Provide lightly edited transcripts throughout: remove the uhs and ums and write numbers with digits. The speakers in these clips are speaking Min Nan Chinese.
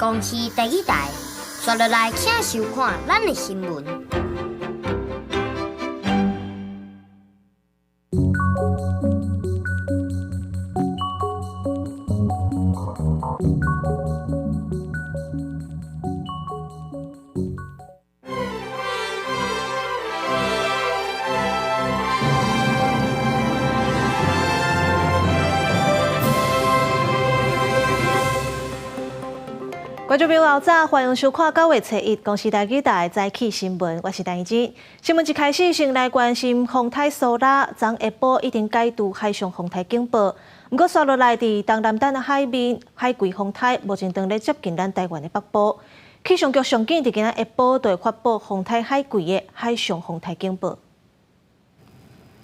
公視台語台，刷落來請收看咱的新聞。觀眾朋友早，歡迎收看九月初一公視台語台早起新聞，我是陳怡靜。新聞一開始先來關心風颱蘇拉，昨下晡已經解除海上風颱警報。毋過，紲落來佇東南端的海面，海葵風颱目前正咧接近咱台灣的北部。氣象局上緊佇今仔下晡就會發布風颱海葵的海上風颱警報。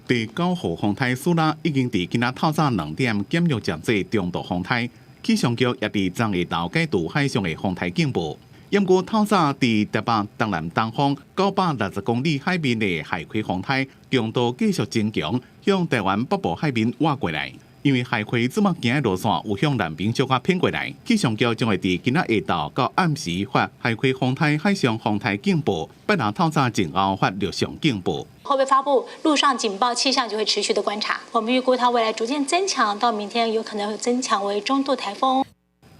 第九號風颱蘇拉已經佇今仔透早2點減弱成做中度風颱。氣象局也佇昨下晝解除海上的風颱警報。毋過透早佇台北東南東方960公里海面的海葵風颱強度繼續增強，向台灣北部海面倚過來。因為海葵這馬行的路線有向南邊小可偏過來，氣象局將會佇今仔下晝到暗時發海葵風颱海上風颱警報，拜六透早前後發陸上警報。會不會發布陸上警報？氣象局會持續的觀察。我們預估它未來逐漸增強，到明天有可能會增強為中度颱風。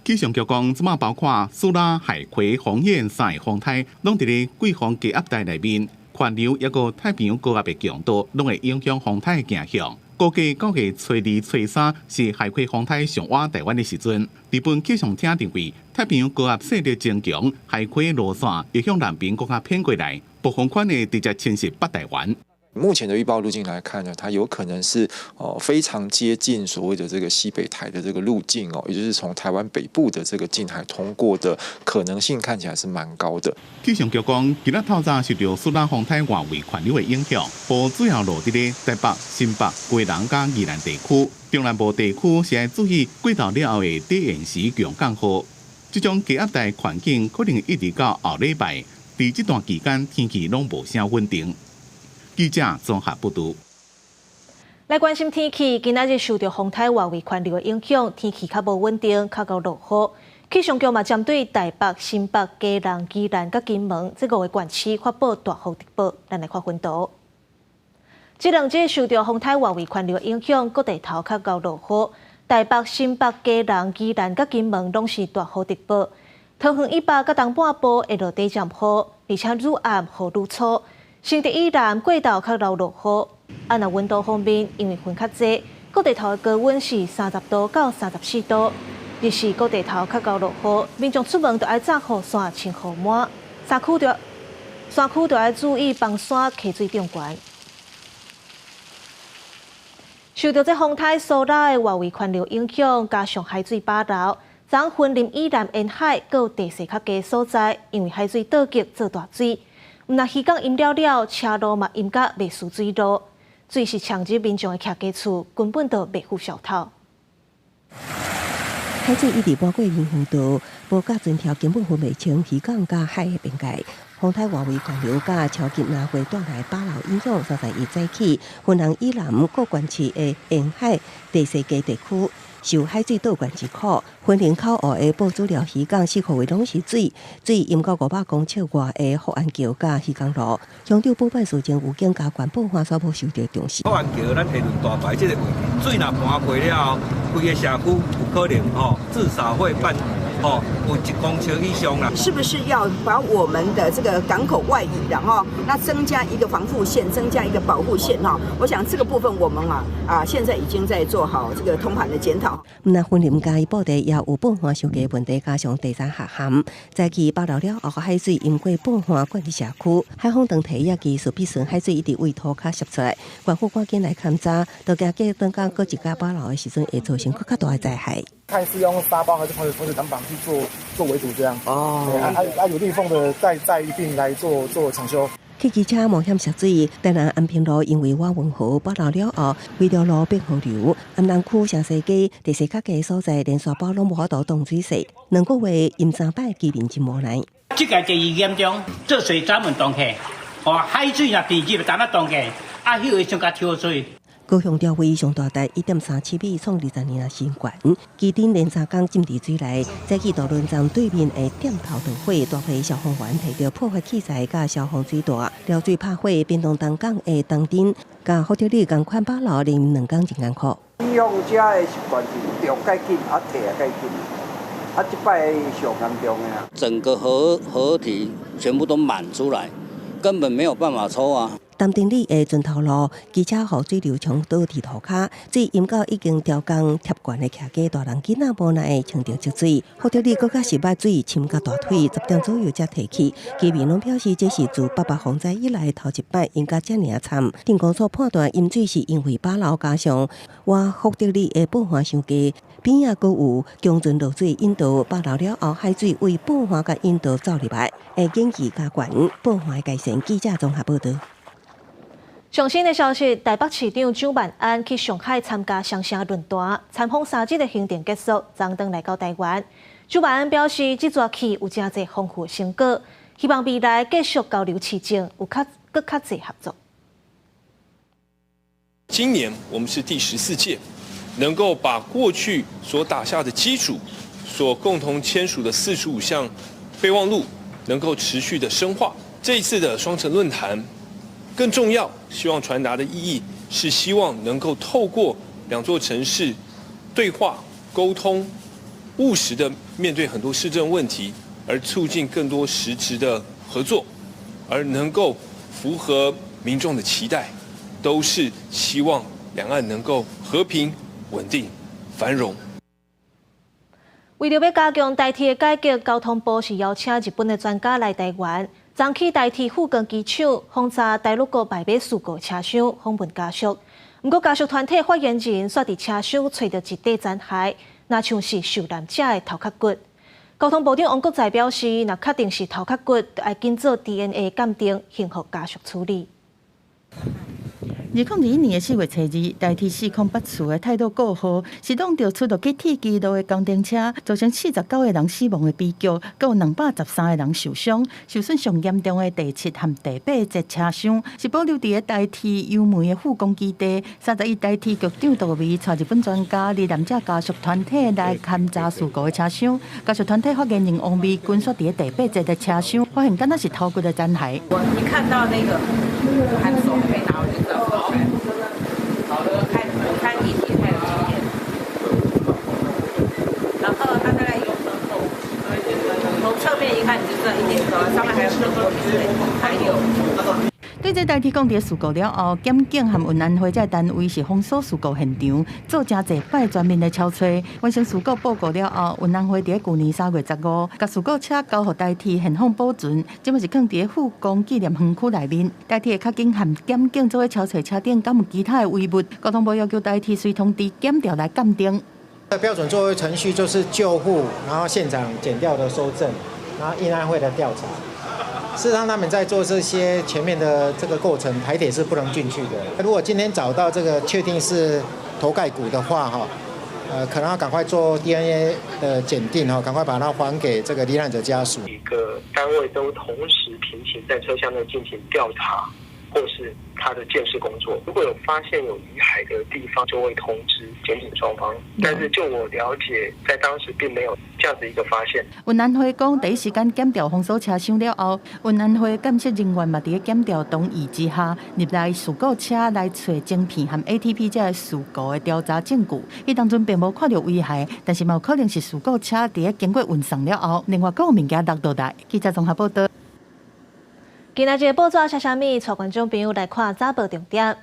氣象局講，這馬包括蘇拉、海葵、紅眼三个風颱，攏佇咧季風低壓帶內面，環流抑閣太平洋高壓的強度，攏會影響風颱的行向。估計9月初二、初三是海葵風颱上倚台灣的時陣。日本氣象廳認為，太平洋高壓勢力增強，海葵路線會向南邊閣較偏過來，暴風圈會直接侵襲北台灣。目前的預報路徑來看呢，它有可能是非常接近所謂的這個西北台的這個路徑哦，也就是從台灣北部的這個近海通過的可能性看起來是蠻高的。氣象局講，今仔透早受著蘇拉風颱外圍環流的影響，雨主要落佇咧台北、新北、基隆佮宜蘭地區，中南部地區是愛注意過晝了後的短延時強降雨。這種低壓帶環境可能一直到後禮拜，佇這段期間天氣攏無啥穩定。記者綜合報導。來關心天氣，今仔日受著風颱外圍環流的影響，天氣較無穩定，較𠢕落雨。氣象局嘛針對台北、新北、基隆、宜蘭佮金門這五个縣市發布大雨特報。咱來看分圖。這兩日受著風颱外圍環流的影響，各地頭較𠢕落雨。台北、新北、基隆、宜蘭佮金門攏是大雨特報。桃園以北佮東半部會落短暫雨，而且愈暗雨愈粗。新竹以南過晝較𠢕落雨，啊，若溫度方面，因為雲較濟，各地頭的高溫是30度到34度。日時各地頭較𠢕落雨，民眾出門著愛紮雨傘、穿雨帽，山區著愛注意崩山、溪水漲懸。受著這風颱蘇拉的外圍環流影響，加上海水飽流，昨雲林以南沿海閣有地勢較低所在，因為海水倒激做大水。毋但漁港淹了了，車路嘛淹甲袂輸水路，水是衝入民眾的徛家厝，根本就袂赴小透。海水一直漫過仁和道，無架船條根本分袂清漁港佮海的邊界。風颱外圍環流佮超級南迴帶來飽流影響，31早起，雲林以南各縣市的沿海地勢低地區受海水倒灌之苦。雲林口湖的報主寮漁港四箍圍攏是水，水淹到500公尺外的福安橋佮漁港路。鄉長補辦事情有警加懸報岸煞無受著重視。福安橋咱下輪大排這個位置，水若盤過了後，規个社區有可能吼，至少會半吼有1公尺以上啦。是不是要把我們的這個港口外移，然後那增加一個防護線，增加一個保護線哈？我想這個部分我們啊現在已經在做好這個通盤的檢討。毋但雲林嘉義埔地也有報岸傷低問題，加上地層下陷，早起飽流了後，海水淹過報岸灌入社區，海風長提也技術必損海水一直對塗跤瀉出來，縣府趕緊來勘查，都驚過等講閣一家飽流的時陣，會造成閣較大的災害。看是用沙包還是防水擋板去做圍堵這樣哦，啊有裂縫的再一併來做搶修。汽機車冒險涉水，台南安平路因為瓦溫河飽流了後，規條路變河流。安南區城西街地勢較低所在，連沙包攏無法度擋水勢。2個月淹三擺，居民真無奈。這个第二嚴重，做水閘門擋起，哦，海水若變入，閘仔擋起，啊，彼會傷較挑水。高雄潮位上大達1.37米，創20年來新高。旗津連三工浸佇水內，早起渡輪站對面的店頭著火，大批消防員提著破火器材佮消防水袋，撩水拍火。屏東東港的東鎮，佮福特里仝款飽流連兩工真艱苦。以往遮的習慣是著較緊，啊退也較緊，啊這擺上嚴重的啊。整個河堤全部都滿出來，根本沒有辦法抽啊。淡丁里的圳頭路，機車予水流沖倒佇塗跤，水淹到已經調工貼懸的徛家，大人囡仔無奈會穿著積水。福特里閣較是捌水深到大腿，10點左右才退去。居民攏表示，這是自八八風災以來頭一擺淹甲遮爾慘。鎮公所判斷淹水是因為飽流加上倚福特里的泵岸傷低，邊仔閣有強陣落水引導飽流了後，海水為泵岸佮引導走入來，會緊急加懸泵岸的改善。記者綜合報導。上新的消息，台北市長蔣萬安去上海參加雙城論壇，參訪3日的行程結束，昨轉來到台灣。蔣萬安表示，這逝去有誠濟豐富成果，希望未來繼續交流市政，有較閣較濟合作。今年我們是第14屆，能夠把過去所打下的基礎，所共同簽署的45項備忘錄，能夠持續的深化。這一次的雙城論壇，更重要，希望傳達的意義是希望能夠透過兩座城市對話溝通，務實的面對很多市政問題，而促進更多實質的合作，而能夠符合民眾的期待，都是希望兩岸能夠和平、穩定、繁榮。為著欲加強台鐵的改革，交通部是邀請日本的專家來台灣。昨去台鐵富岡機廠訪查大陸國賣欲事故車廂，訪問家屬。毋過家屬團體發言人煞佇車廂揣著一塊殘骸，若像是受難者的頭殼骨。交通部長王國材表示，若確定是頭殼骨，就愛緊做 DNA 鑑定，還予家屬處理。2021年的4月初2，台鐵408次的太魯閣號是挵著出落去鐵支路的工程車，造成49個人死亡的悲劇，閣有213個人受傷。受損上嚴重的第七和第八節車廂是保留佇咧台鐵油門的富岡基地。31台鐵局長杜薇帶日本專家、罹難者家屬團體來勘查事故的車廂。家屬團體發言人王美君煞佇咧第八節的車廂，發現敢若是頭骨的殘骸。我一看到那個還手還沒拿，我就知道。好的，看我看遺體太有經驗，然後他大概有很厚，從側面一看你就知道一定是，上面還有很多水，還有。對這台鐵講佇事故了後，檢警和運安會這單位是封鎖事故現場，做誠濟擺全面的搜查。完成事故報告了後，運安會佇舊年3月15，共事故車交予台鐵現放保存，這擺是囥佇咧富岡紀念園區內面。台鐵會較緊和檢警做伙搜查車頂，敢有其他的遺物。交通部要求台鐵隨通知檢調來鑑定。標準作業程序就是救護，然後現場檢調的搜證，然後運安會的調查。事實上，他們在做這些前面的這個過程，台鐵是不能進去的。如果今天找到這個確定是頭蓋骨的話，哈，可能要趕快做 DNA 的檢定，哈，趕快把它還給這個罹難者家屬。幾個單位都同時平行在車廂內進行調查，或是他的鑑識工作。如果有發現有遺骸的地方，就會通知檢警雙方。但是就我了解，在當時並沒有這樣子一個發現。運安會講，第一時間檢調封鎖車廂了後，運安會鑑識人員嘛佇咧檢調同意之下，入來事故車來揣晶片和 ATP 這个事故的調查證據。彼當陣並無看著遺骸，但是嘛有可能是事故車佇咧經過運送了後，另外閣有物件落落來。記者綜合報導。今仔日報紙寫啥物？帶觀眾朋友來看早報重點。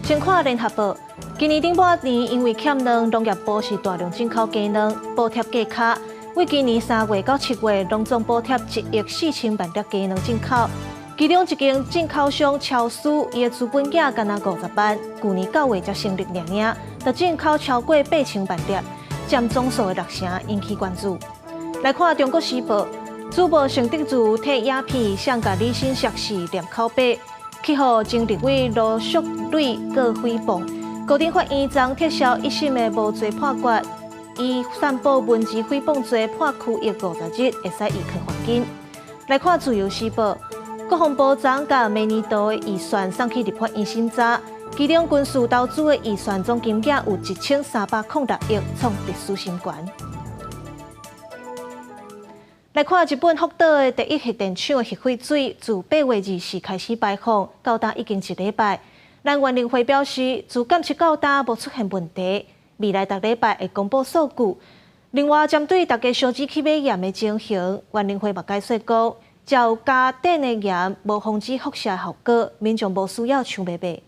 先看聯合報，今年頂半年因為欠卵，農業部是大量進口雞卵，補貼價卡。為今年3月到7月，攏總補貼1億4千萬粒雞卵進口。其中一間進口商超思，伊的資本額干焦50萬，舊年9月才成立爾爾，就進口超過8000萬粒，佔總數的六成，引起關注。來看中國時報。主播成德柱替影片上共李新碩士念口白，去予前立委盧淑蕊告誹謗，高等法院昨撤銷一審的無罪判決，以散布文字誹謗罪判拘役50日，會使易科罰金。來看自由時報，國防部長共明年度的預算送去立法院審查，其中軍事投資的預算總金額有1306億，創歷史新高。來看日本福島的第一核電廠的核廢水，自8月24開始排放，到今已經一禮拜。咱原能會表示，自監測到今無出現問題，未來逐禮拜會公布數據。另外，針對大家燒紙去買鹽的情形，原能會嘛解說講，只有加碘的鹽無防止輻射效果，民眾無需要搶買買。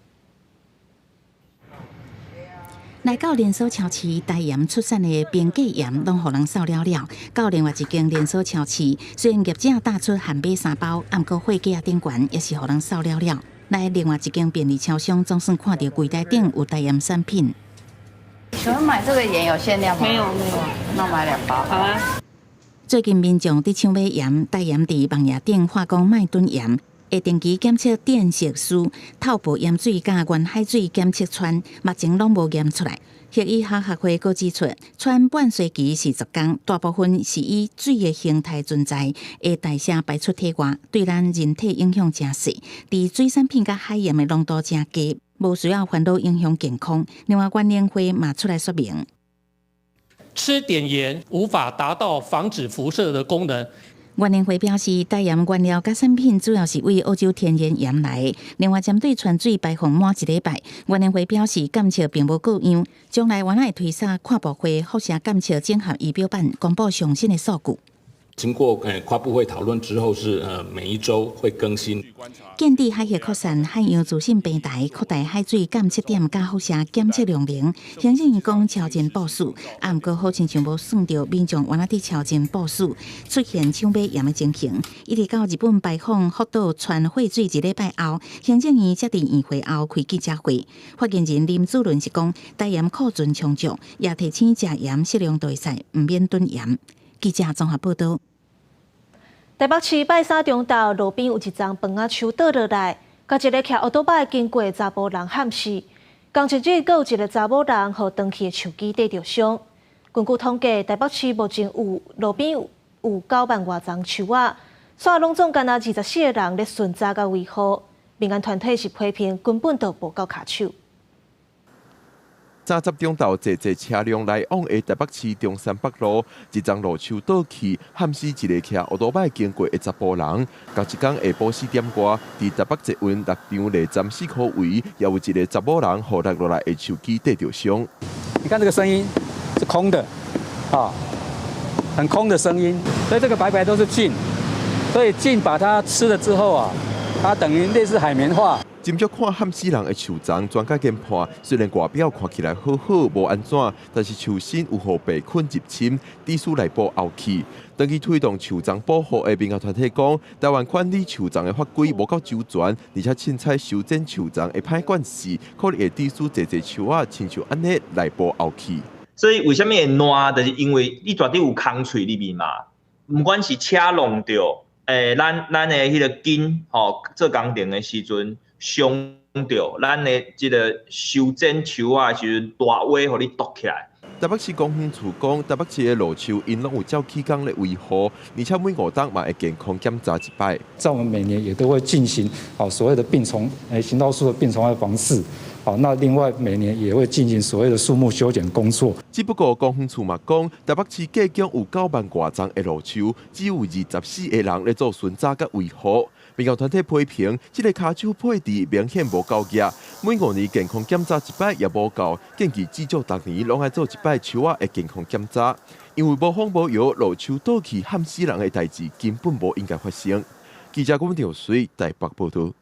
來到連鎖超市，台鹽出產的平價鹽攏予人掃了了。到另外一間連鎖超市，雖然業者打出限買三包，毋過貨架頂懸也是予人掃了了。來另外一間便利超商，總算看著櫃台頂有台鹽產品。請問買這個鹽有限量嗎？沒有，沒有。那我買兩包。好啊。最近民眾佇搶買鹽，台鹽佇網頁頂話講莫囤鹽，會定期檢測碘色素、透薄鹽水佮原海水檢測氚，目前攏無驗出來。核醫學學會閣指出，氚半衰期是10工，大部分是以水的形態存在，會代謝排出體外，對咱人體影響誠細。佇水產品佮海鹽的濃度誠低，無需要煩惱影響健康。另外，原能會嘛出來說明，吃碘鹽無法達到防止輻射的功能。原能會表示，台鹽原料佮產品主要是為澳洲天然鹽來。另外，針對氚水排放滿一禮拜，原能會表示監測並無過樣，將來原來會推送跨部會輻射監測整合儀表板，公布上新的數據。經過跨部會討論之後，是每一週會更新。建置海核擴散海洋資訊平台，擴大海水監測點佮輻射檢測量能。行政院講超前部署，啊，毋過好親像無算著民眾原來佇超前部署出現搶買鹽的情形。一直到日本排放福島氚廢水一禮拜後，行政院才佇院會後開記者會。發言人林子倫是講，台鹽庫存充足，也提醒食鹽適量就會使，毋免囤鹽。記者綜合報道。台北市拜三中晝，路邊有一叢枋仔樹倒落來，共一个騎歐多擺經過的查埔人撼死。仝一日，閣有一个查某人予斷去的樹枝硩著傷。根據統計，台北市目前有路邊有9萬外叢樹仔，煞攏總干焦24个人咧巡查佮維護。民間團體是批評根本就無夠跤手。早十中晝，濟濟車輛來往的台北市中山北路，一叢路樹倒去，撼死一个騎歐多擺經過的查埔人。仝一工下晡4點外，佇台北捷運六張犁站四箍圍，也有一个查某人予落落來的樹枝硩著傷。你看這個聲音是空的，啊，很空的聲音，所以這個白白都是菌，所以菌把它吃了之後啊，它等於類似海綿化。斟酌看撼死人的樹叢，專家研判，雖然外表看起來好好無按怎，但是樹身有予白菌入侵，致使內部漚去。長期推動樹叢保護的民間團體講，台灣管理樹叢的法規無夠周全，而且凊彩修剪樹叢的歹慣勢，可能會致使濟濟樹仔親像按呢內部漚去。所以為啥物會爛？就是因為你絕對有空喙裡面嘛，毋管是車弄著，咱的彼个筋吼做工程的時陣。傷著咱的這个修剪樹仔的時陣，大尾予你剁起來。台北市公園處講，台北市的路樹𪜶攏有照起工咧維護，而且每5冬嘛會健康檢查一擺。在我們每年也都會進行所謂的病蟲行道樹的病蟲害防治。好，那另外每年也會進行所謂的樹木修剪工作。只不過公園處嘛講，台北市計共有9萬外叢的路樹，只有24個人咧做巡查佮維護。民間團體批評，這个跤手配置明顯無夠額，每5年健康檢查一擺也無夠，建議至少逐年攏愛做一擺樹仔的健康檢查。因為無風無雨，路樹倒去撼死人的代誌根本無應該發生。記者郭文水台北報道。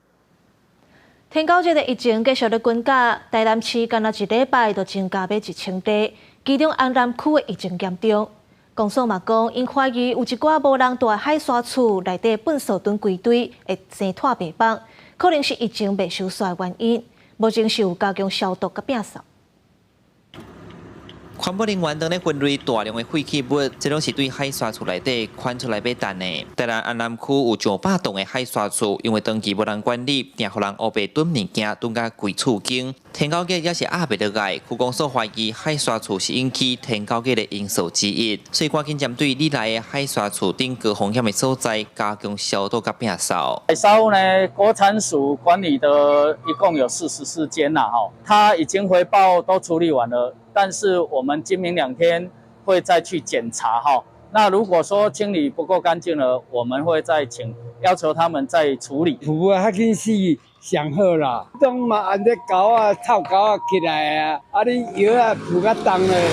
天狗日的疫情繼續咧滾價，台南市干焦一禮拜就增加欲1000例，其中安南區的疫情嚴重。公所嘛講，𪜶懷疑有一寡無人蹛的海沙厝內底糞埽囤規堆，會生湠白枋，可能是疫情未收煞的原因。目前是有加強消毒佮摒掃。環保人員當咧分類大量的廢棄物，這攏是對海沙厝內底寬出來欲擲的。台南安南區有上百棟的海沙厝，因為長期無人管理，定予人烏白囤物件，囤甲規厝間。天狗熱也是壓袂落來，區公所懷疑海沙厝是引起天狗熱的因素之一，所以趕緊針對里內的海沙厝頂高風險的所在加強消毒佮摒掃。海沙屋呢，國產署管理的一共有44間啦，吼，他已經回報都處理完了。但是我們今明兩天會再去檢查哈。那如果說清理不夠乾淨了，我們會再請要求他們再處理。浮啊，較緊死上好啦。當嘛按這狗仔、臭狗仔起來啊，啊你藥仔浮較重咧，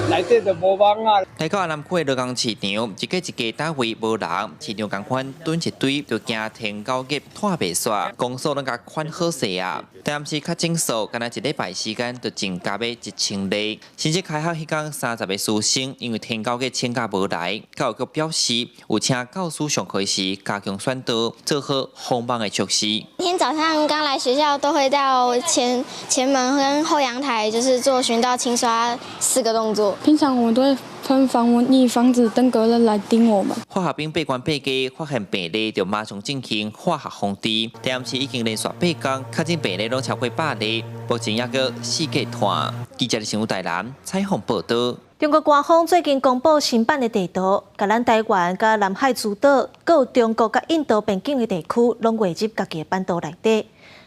內底就無網啊。來到安南區的鹿港市場，一家一家單位無人，市場仝款囤一堆，就驚天狗熱拖袂煞，公所攏共款好勢啊。但是較整數，干焦一禮拜時間就增加欲1000例。甚至開學彼工30個師生，因為天狗熱請假無來，教育局表示有請教師上課時加強宣導，做好防蚊的措施。每天早上剛來學校都會到前門跟後陽台，就是做巡道清刷四個動作。平常我們都會噴防蚊液，防止登革熱來叮我們。化學兵八關八家發現病例，就馬上進行化學防治。但是已經連續8工，確診病例攏超過100例，目前猶閣四界傳。記者新聞台南採訪報道。中國官方最近公布新版的地圖，共咱台灣佮南海諸島，閣有中國佮印度邊境的地區，攏劃入家己的版圖內底。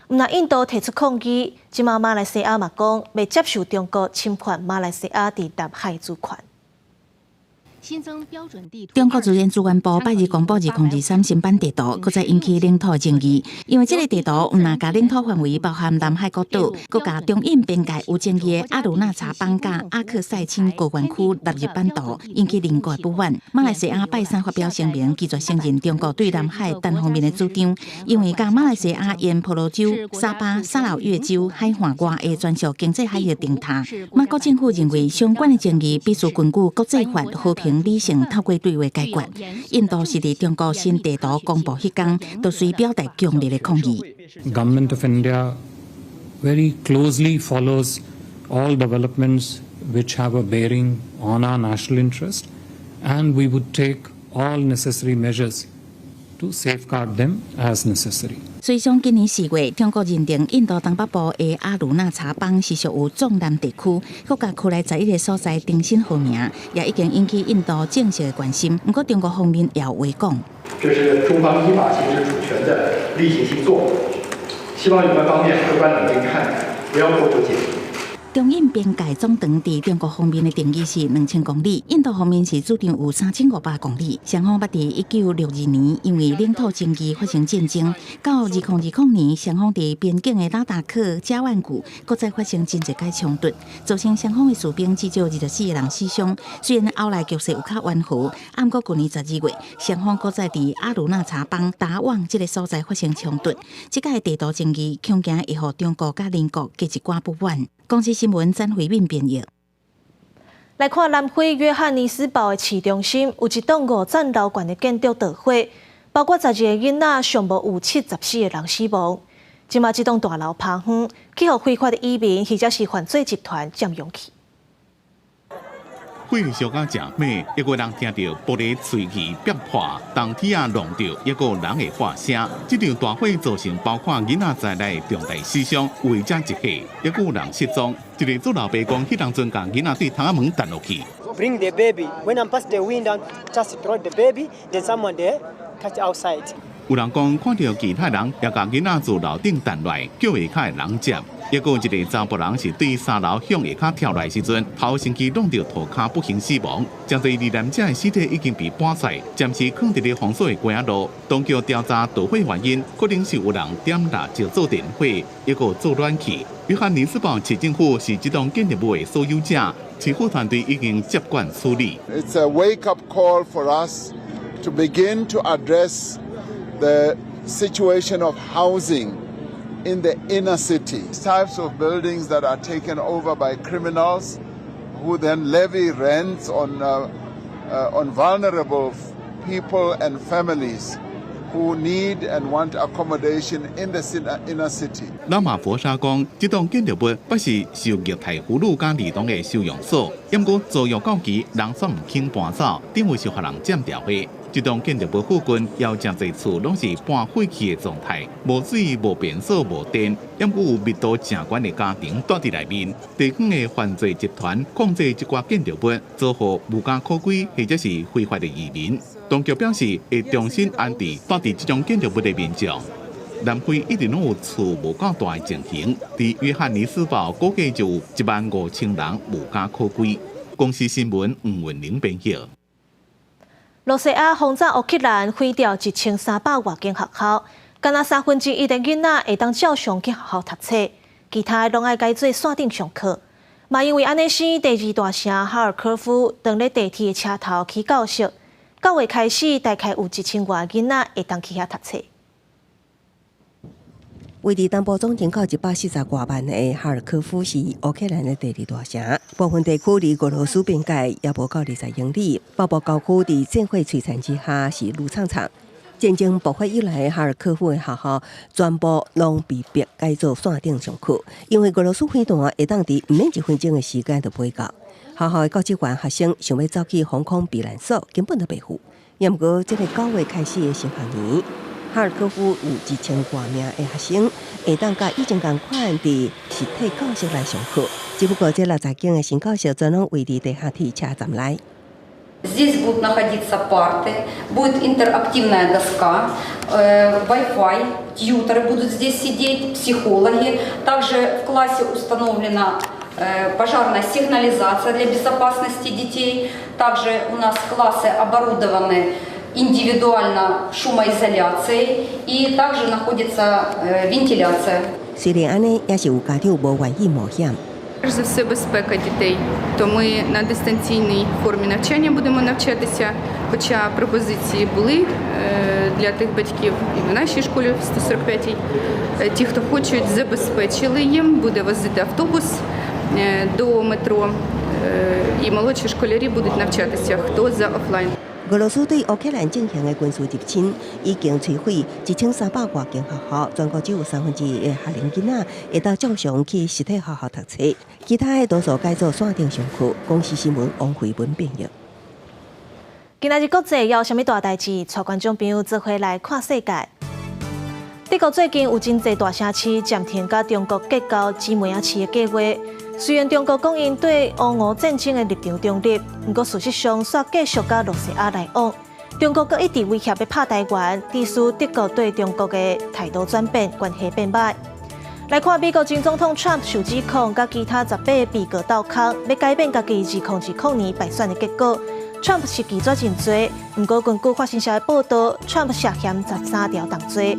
毋但印度提出抗議，這馬馬來西亞嘛講，袂接受中國侵犯馬來西亞佇南海主權。中國自然資源部拜二公布2023新版地圖，閣再引起領土爭議。因為這个地圖毋但共領土範圍包含南海各島，閣共中印邊界有爭議的阿魯納查邦佮阿克賽欽高原區納入版圖，引起鄰國不滿。馬來西亞拜三發表聲明，拒絕承認中國對南海單方面的主張，因為共馬來西亞沿婆羅洲、沙巴、沙勞越州海岸外的專屬經濟海域定脫。馬國政府認為相關的爭議必須根據國際法和平理性透過對話解決。印度是佇中國新地圖公布彼工，就隨表達強烈的抗議。 Government of India very closely follows all developments which have a bearing on our national interest, and we would take all necessary measures to safeguard them as necessary. 隨上今年4月，中國認定印度東北部的阿魯納查邦是屬於壯南地區，閣共區內11個所在重新號名，也已經引起印度正式的關心。毋過中國方面也有話講。這是中方依法行使主權的例行性做法，希望有關方面客觀冷靜看待，不要過度解讀。中印邊界總長佇中國方面的定義是2000公里，印度方面是主張有3500公里。雙方捌佇1962年因為領土爭議發生戰爭，到2020年雙方佇邊境的拉達克加萬谷閣再發生真濟擺衝突，造成雙方的士兵至少24個人死傷。雖然後來局勢有較緩和，毋過舊年12月，雙方閣再佇阿魯納查邦達旺這个所在發生衝突。這擺地圖爭議恐驚會予中國佮鄰國加一寡不滿。公視新聞詹慧敏編譯。來看南非約翰尼斯堡的市中心，有一棟五層樓懸的建築著火，包括12個囡仔，上無有74個人死亡。這馬這棟大樓拍昏，去予非法的移民或者是犯罪集團佔用去。火燒甲誠猛，一個人聽著玻璃碎去煏破，當天仔弄著一個人的喊聲。這場大火造成包括囡仔在內重大死傷，有遮一歲，抑閣有人失蹤。一个做老爸講，彼當陣共囡仔對窗仔門彈落去。 Bring the baby. When I'm past the window, just throw the baby. Then someone there catch outside. 有人講看著其他人也共囡仔自樓頂彈落來，叫下跤的人接。抑閣有一个查埔人是對三樓向下跤跳落來時陣，頭先去挵著塗跤不幸死亡。針對罹難者的屍體已經被搬出來，暫時囥佇咧封鎖的街仔路。當局調查導火原因，可能是有人點蠟燭做電火，抑閣做暖氣。約翰尼斯堡市政府是這棟建築物的所有者，市府團隊已經接管處理。 It's a wake-up call for us to begin to address the situation of housing in the inner city. Types of buildings that are taken over by criminals who then levy rents on vulnerable people and families. who need and want accommodation in the inner city. 拉馬佛沙講，這棟建築物不是受虐待婦女佮兒童的收容所，毋過租約到期，人煞毋肯搬走，等於是予人佔牢的。這棟建築物附近有誠濟厝攏是半廢棄的狀態，無水、無便所、無電，毋過有密度誠懸的家庭蹛佇內面。地方的犯罪集團控制這寡建築物，租予無家可歸或者是非法的移民。當局表示會重新安置蹛佇這種建築物的民眾。南非一直攏有厝無夠大的情形，佇約翰尼斯堡估計就有1萬5千人無家可歸。公視新聞吳文玲編譯。羅西亞轟炸烏克蘭，毀掉1300外間學校，干焦1/3的囡仔會當照常去學校讀冊，其他的攏愛改做線頂上課。嘛因為按呢時，第二大城哈爾科夫當咧地鐵的車頭起教室，9月開始大概有1000外囡仔會當去遐讀冊。位佇東部總人口140外萬的哈爾科夫是烏克蘭的第二大城，部分地區離俄羅斯邊界也無夠20英里。北部郊區佇戰火摧殘之下是愈慘慘。戰爭爆發以來，哈爾科夫的學校全部攏被迫改做線頂上課，因為俄羅斯飛彈會當佇毋免1分鐘的時間就飛到。學校的教職員學生想欲走去防空避難所，根本都袂赴。毋過，這个9月開始的新學年，哈爾科夫有1000外名的學生會當佮以前仝款佇實體教室來上課，只不過這60間的新教室全攏位佇地下鐵車站內。 Здесь будут находиться парты, будет интерактивная доска, Wi-Fi, тьюторы будут здесь сидеть, психологи. Также в классе установлена пожарная сигнализация для безопасности детей. Также у нас классы оборудованы индивидуально шумоизоляцией и также находится вентиляция. 雖然按呢，也是有家長無願意冒險。 Перш за все, безпека дітей. То ми на дистанційній формі навчання будемо навчатися, хоча пропозиції були для тих батьків і в нашій школі в 145-й. Ті, хто хочуть, забезпечили їм, буде возити автобус до метро, і молодші школярі будуть навчатися, хто за офлайн. 俄羅斯對烏克蘭進行的軍事入侵，已經摧毀1300外間學校，全國只有1/3的學齡囡仔會當照常去實體學校讀冊，其他的多數改做線頂上課。公視新聞王慧文編譯。今仔日國際有啥物大代誌？帶觀眾朋友做伙來看世界。德國最近有真濟大城市暫停佮中國結交姊妹仔市的計畫。雖然中國講𪜶對烏俄戰爭的立場中立，毋過事實上煞繼續佮羅西亞來往。中國閣一直威脅欲拍台灣，致使德國對中國的態度轉變，關係變歹。來看美國前總統川普受指控，佮其他18個被告鬥空，欲改變家己2020年敗選的結果。川普是拒絕認罪，毋過根據法新社的報道，川普涉嫌13條重罪。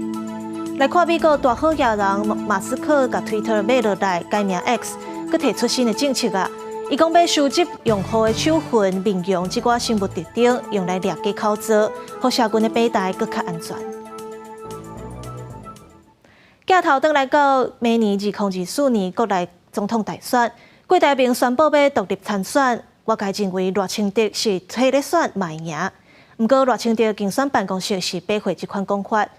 來看美國大好野人馬斯克共推特買落來，改名 X，閣提出新的政策啊！伊講欲收集用戶的手痕、面容這寡生物特徵，用來掠假口罩，予社群的平台閣較安全。鏡頭轉來到明年2024年國內總統大選，郭台銘宣布欲獨立參選，外界認為賴清德是退咧選嘛會贏。毋過賴清德競選辦公室是駁回這款講法。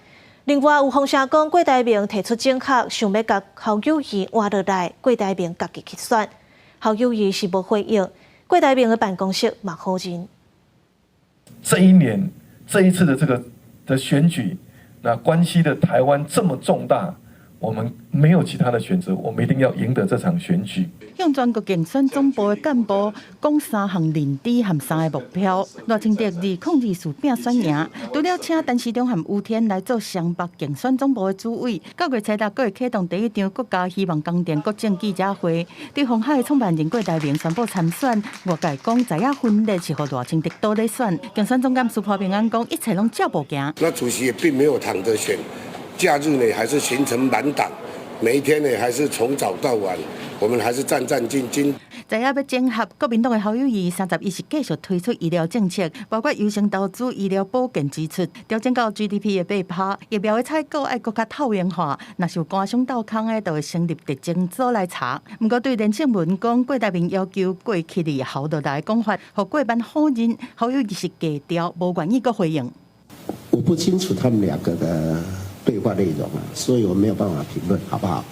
另外有風聲講郭台銘提出整合，想欲共侯友宜換落來，郭台銘家己去選。侯友宜是無回應，郭台銘的辦公室嘛否認。這一年，這一次的這個的選舉，那關係的台灣這麼重大，我們沒有其他的選擇，我們一定要贏得這場選舉。向全國競選總部的幹部講三項認知和三个目標。賴清德2024拼選贏，除了請陳時中和吳天來做雙北競選總部的主委，9月初6閣會啟動第一場國家希望工程國政記者會。對鴻海創辦人郭台銘宣布參選，外界講知影分裂是予賴清德倒咧選。競選總監蘇破平安講，一切攏照步行。那主席也並沒有躺着選，假日呢還是行程滿檔，每一天呢還是從早到晚，我們還是戰戰兢兢。知影欲整合國民黨的侯友宜，31是繼續推出醫療政策，包括優先投資醫療保健支出，調整到 GDP 的8%，疫苗的採購愛閣較透明化。若是有官商鬥空的，就會成立特偵組來查。毋過對連勝文講，郭台銘要求郭去離侯落來講法，予郭辦否認，侯友宜是低調，無願意閣回應。我不清楚他們兩個的對話內容啊，所以我沒有辦法評論，好不好？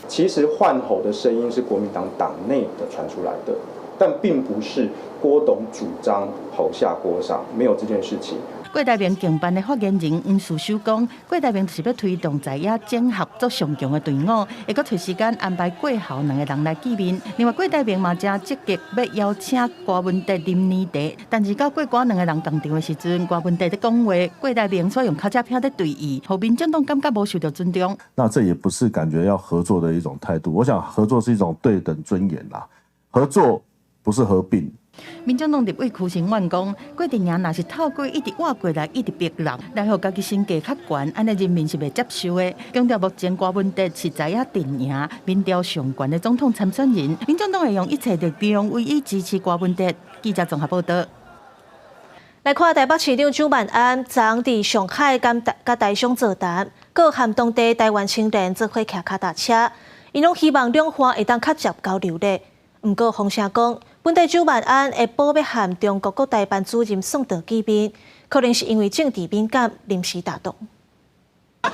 其實換候的聲音是國民黨黨內的傳出來的，但並不是郭董主張侯下郭上，沒有這件事情。郭台銘競辦的發言人黃士修講，郭台銘就是欲推動在野整合做上強的隊伍，會閣揣時間安排郭侯兩個人來見面。另外，郭台銘嘛誠積極欲邀請柯文哲啉奶茶，但是到郭柯兩個人仝場的時陣，柯文哲咧講話，郭台銘煞用尻脊骿咧對伊，予民眾黨感覺無受著尊重。那這也不是感覺要合作的一種態度。我想合作是一種對等尊嚴啦，合作不是合併。民進黨立委柯成遠講，郭陣營若是透過一直倚過來，一直逼人，來予家己身價較懸，按呢人民是袂接受的。強調目前柯文哲是在野陣營民調上懸的總統參選人，民進黨會用一切力量予以支持柯文哲。記者綜合報導。來看台北市長蔣萬安，昨佇上海佮台商座談，閣和當地台灣青年做伙騎跤踏車，𪜶攏希望兩岸會當較捷交流咧。毋過風聲講，本底蔣萬安會報欲和中國國台辦主任宋濤見面，可能是因為政治敏感，臨時打動。台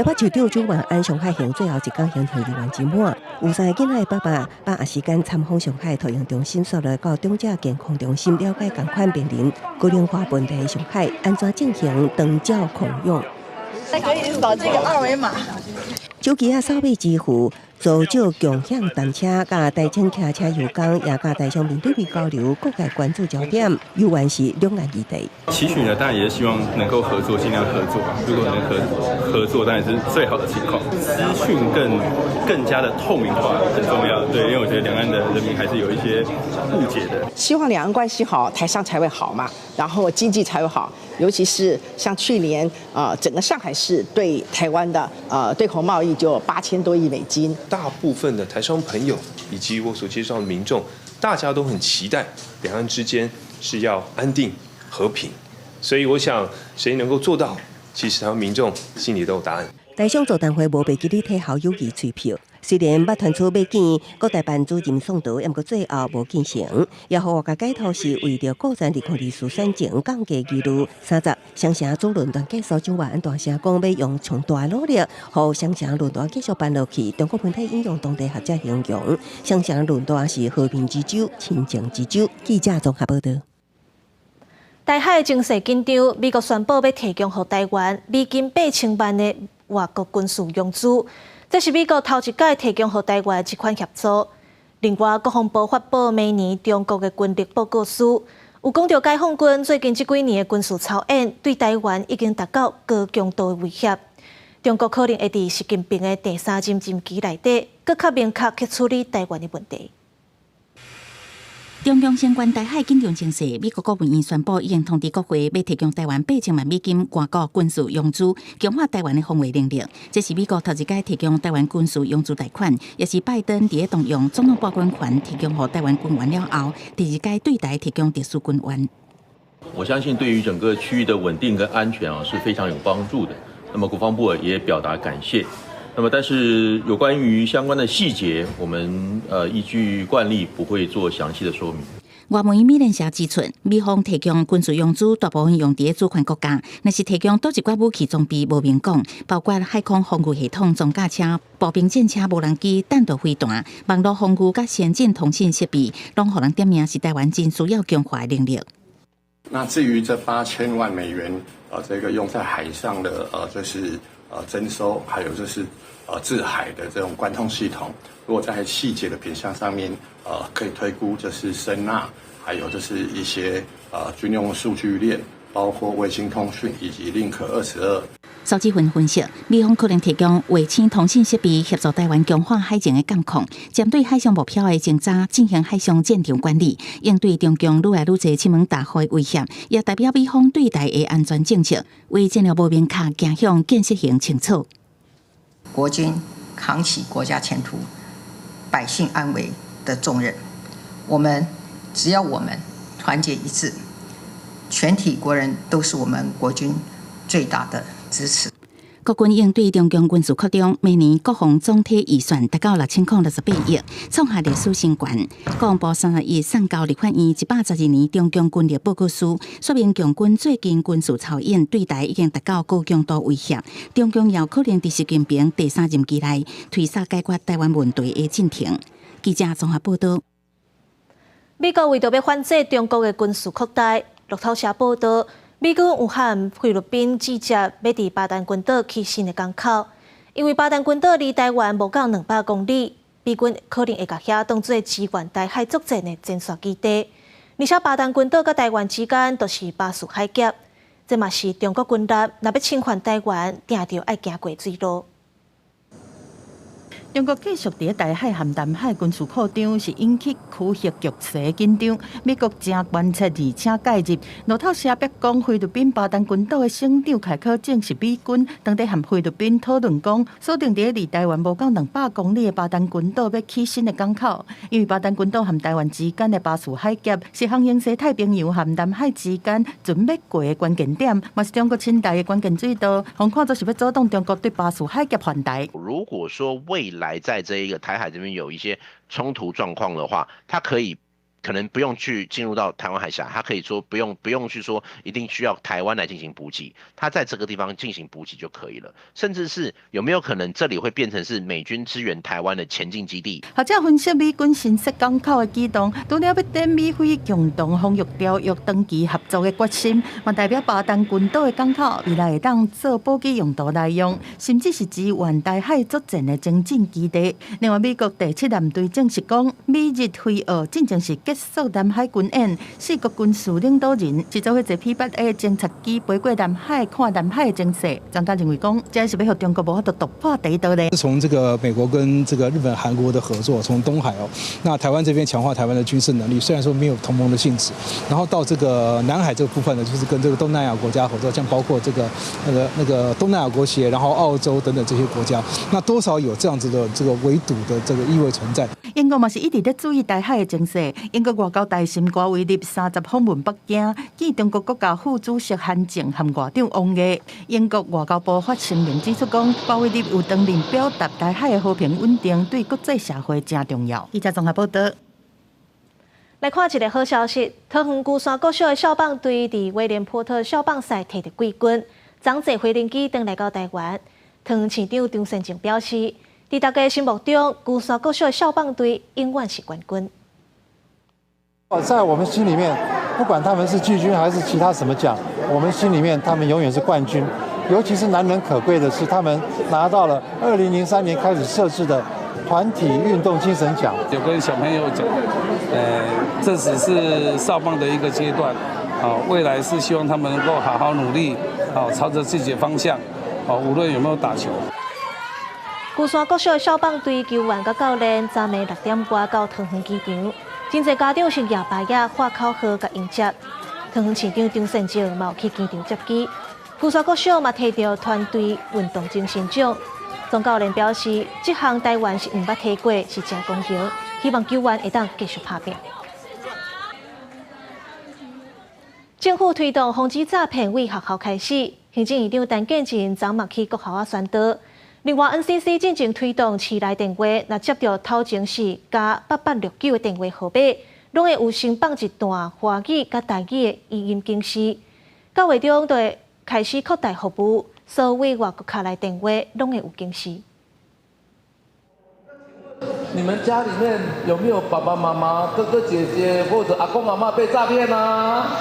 北市長蔣萬安上海行最後一工行程猶原真滿，有三个囡仔的爸爸把時間參訪上海托嬰中心，煞來到長者健康中心了解仝款面臨高齡化問題的上海按怎進行長照共用。可以掃這個二維碼。手機仔掃碼支付，租借共享單車，佮台青騎車遊港，也佮台商面對面交流，各界關注焦點，猶原是兩岸議題。期許呢，當然也是希望能夠合作，盡量合作。如果能合作，當然是最好的情況。資訊更加的透明化很重要，對，因為我覺得兩岸的人民還是有一些誤解的。希望兩岸關係好，台商才會好嘛，然後經濟才會好。尤其是像去年啊，整個上海市對台灣的對口貿易就8000多億美金。大部分的台商朋友以及我所接觸到的民眾，大家都很期待兩岸之間是要安定和平，所以我想誰能夠做到，其實台灣民眾心裡都有答案。台商座談會無袂記得替侯友宜催票，雖然捌傳出欲見國台辦主任宋濤，毋過最後無見成，也予外界解讀是為著顧全2024選情降低疑慮。30雙城主論壇結束，蔣萬安大聲講欲用上大努力，予雙城論壇繼續辦落去。中國媒體引用當地學者形容，雙城論壇是和平之舟、親情之舟。記者綜合報導。台海情勢緊張，美國宣布欲提供予台灣美金8000萬的外國軍事融資，這是美國頭一擺提供予台灣這款協助。另外，國防部發布明年中國的軍力報告書，有講著解放軍最近這幾年的軍事操演，對台灣已經達到高強度的威脅。中國可能會佇習近平的第三任任期內底，閣較明確去處理台灣的問題。中共相關台海緊張情勢，美國國務院宣布已經通知國會，欲提供台灣8000萬美金外國軍事融資，強化台灣的防衛能力。這是美國頭一擺提供台灣軍事融資貸款，也是拜登佇咧動用總統撥軍權提供予台灣軍援了後，第二擺對台提供特殊軍援。我相信對於整個區域的穩定跟安全啊是非常有幫助的。那麼國防部也表達感謝。那麼，但是有關於相關的細節，我們依據慣例不會做詳細的說明。外媒美聯社指出，美方提供軍事融資，大部分用佇主權國家，若是提供佗一寡武器裝備無明講，包括海空防禦系統、裝甲車、步兵戰車、無人機、彈道飛彈、網路防禦佮先進通信設備，攏予人點名是台灣真需要強化的能力。那至於這8000萬美元，這個用在海上的，就是徵收，還有就是制海的這種關通系統，如果在細節的品項上面，可以推估就是聲納，還有就是一些軍用數據鏈，包括衛星通訊以及 Link 22。蕭志芬分析，美方可能提供衛星通信設備，協助台灣強化海情的監控，針對海上目標的偵查進行海上戰場管理，應對中共愈來愈濟侵門踏戶的威脅，也代表美方對台的安全政策，為戰略無明確走向建設性清楚。國軍扛起國家前途、百姓安危的重任，我們只要我們團結一致，全體國人都是我們國軍最大的支持。國軍應對中共軍事擴張，明年國防總體預算達到6068億，創下歷史新高。國防部31日送交立法院112年中共軍力報告書，說明共軍最近軍事操演對台已經達到高強度威脅，中共有可能佇習近平第三任期內推捒解決台灣問題的進程。記者綜合報道。美國為著欲反制中國的軍事擴大，路透社報道，美軍有和菲律賓計劃欲佇巴丹群島起新的港口，因為巴丹群島離台灣無夠200公里，美軍可能會共遐當做支援台海作戰的前線基地。而且巴丹群島佮台灣之間都是巴士海峽，這嘛是中國軍力若欲侵犯台灣，定著愛經過水路。中國繼續佇台海和南海軍事擴張，是引起區域局勢緊張。美國正關切而且介入。路透社表講，菲律賓巴丹群島的省長凱科證實，美軍當地和菲律賓討論講，鎖定佇離台灣無夠200公里的巴丹群島欲起新的港口，因為巴丹群島和台灣之間的巴士海峽是航行西太平洋和南海之間船欲過的關鍵點，嘛是中國侵台的關鍵水道，予看做是欲阻擋中國對巴士海峽犯台。如果說未來在這一個台海這邊有一些衝突狀況的話，它可以可能不用去進入到台灣海峽，它可以說不用去說一定需要台灣來進行補給，它在這個地方進行補給就可以了。甚至是有沒有可能這裡會變成是美軍支援台灣的前進基地？學者分析美軍新設港口的舉動，除了欲展美菲共同防禦條約長期合作的決心，嘛代表巴丹群島的港口未來會當做補給用途來用，甚至是支援台海作戰的前進基地。另外，美國第七艦隊證實講，美日菲澳進前是結束南海軍演，四國軍事領導人是做伙坐 P-8A 偵察機飛過南海看南海的情勢。專家認為講，這是欲予中國無法度突破第一道咧。從這個美國跟這個日本、韓國的合作，從東海哦，那台灣這邊強化台灣的軍事能力，雖然說沒有同盟的性質，然後到這個南海這個部分呢，就是跟這個東南亞國家合作，像包括這個那個東南亞國協，然後澳洲等等這些國家，那多少有這樣子的這個圍堵的這個意味存在。英國嘛是一直咧注意台海的情勢。英國外交大臣戈維立30訪問北京，見中國國家副主席韓正和外長王毅。英國外交部發聲明指出，講戈維立有當面表達台海的和平穩定對國際社會誠重要。記者綜合報道。來看一个好消息，桃園龜山國小的少棒隊佇威廉波特少棒賽摕著季軍，昨坐飛行機轉來到台灣。桃園市長張善政表示，佇大家心目中，龜山國小的少棒隊永遠是冠軍。在我們心裡面，不管他們是季軍還是其他什麼獎，我們心裡面他們永遠是冠軍。尤其是難能可貴的是，他們拿到了2003年開始設置的團體運動精神獎。有跟小朋友講，這只是少棒的一個階段，啊，未來是希望他們能夠好好努力，啊，朝着自己的方向，啊，無論有沒有打球。龜山國小的少棒隊球員佮教練，昨暝6點外到桃園機場，真濟家長是舉牌仔喊口號共迎接。桃園市長張善政嘛有去機場接機。龜山國小嘛摕著團隊運動精神獎。總教練表示，這項台灣是毋捌摕過，是誠光榮，希望球員會當繼續拍拚。政府推動防止詐騙，對學校開始，行政院長陳建仁昨嘛去國校仔宣導。另外，NCC 進前推動市內電話，若接著頭前是+8869的電話號碼，攏會有先放一段華語佮台語的語音警示。九月中就會開始擴大服務，所有外國敲來電話攏會有警示。你們家裡面有沒有爸爸媽媽、哥哥姐姐或者阿公阿嬤被詐騙啊？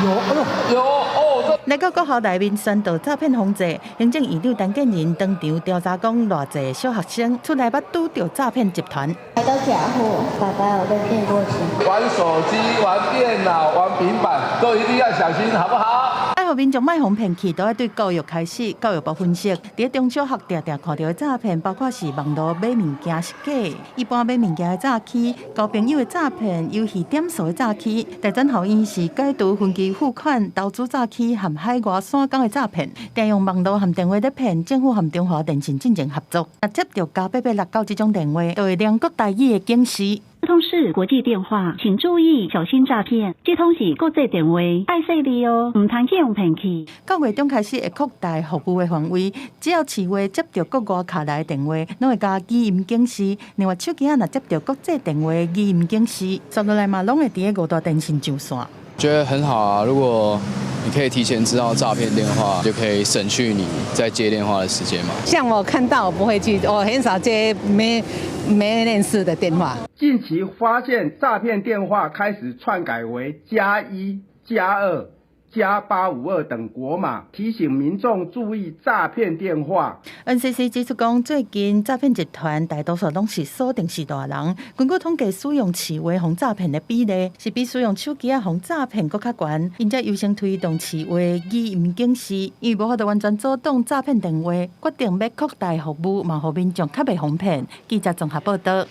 有，哎呦，有哦。來到國校內面宣導詐騙防制，行政院長陳建仁當場調查講，偌濟小學生出來捌拄著詐騙集團。都假貨，爸爸有被騙過錢。玩手機、玩電腦、玩平板，都一定要小心，好不好？愛予民眾莫予騙去，都愛對教育開始。教育部分析，佇中小學定定看著的詐騙，包括是網路買物件是假，一般買物件的詐欺，交朋友的詐騙，遊戲點數的詐欺。大專校院是解除分期付款、投資詐欺和海外散工的詐騙，定用網路和電話咧騙。政府和中華電信進前合作，若接著+886這種電話，就會連國台語的警示。通是國際電話，請注意小心詐騙。這通是國際電話，愛細膩哦，毋通去予騙去。9月中開始會擴大服務的範圍，只要市話接著國外敲來的電話，攏會共語音警示。另外手機仔若接著國際電話語音警示，紲落來嘛攏會佇咧五大電信上線。覺得很好啊！如果你可以提前知道詐騙電話，就可以省去你在接電話的時間嘛。像我看到我不會去，我很少接沒認識的電話。近期發現詐騙電話開始篡改為+1、+2、+852等國碼，提醒民眾注意詐騙電話。 NCC 指出講，最近詐騙集團大多數攏是鎖定序大人。根據統計，使用市話予詐騙的比例是比使用手機仔予詐騙閣較懸。𪜶才優先推動市話語音警示，因為無法度完全阻擋詐騙電話，決定欲擴大服務，嘛予民眾較袂予騙。記者綜合報道。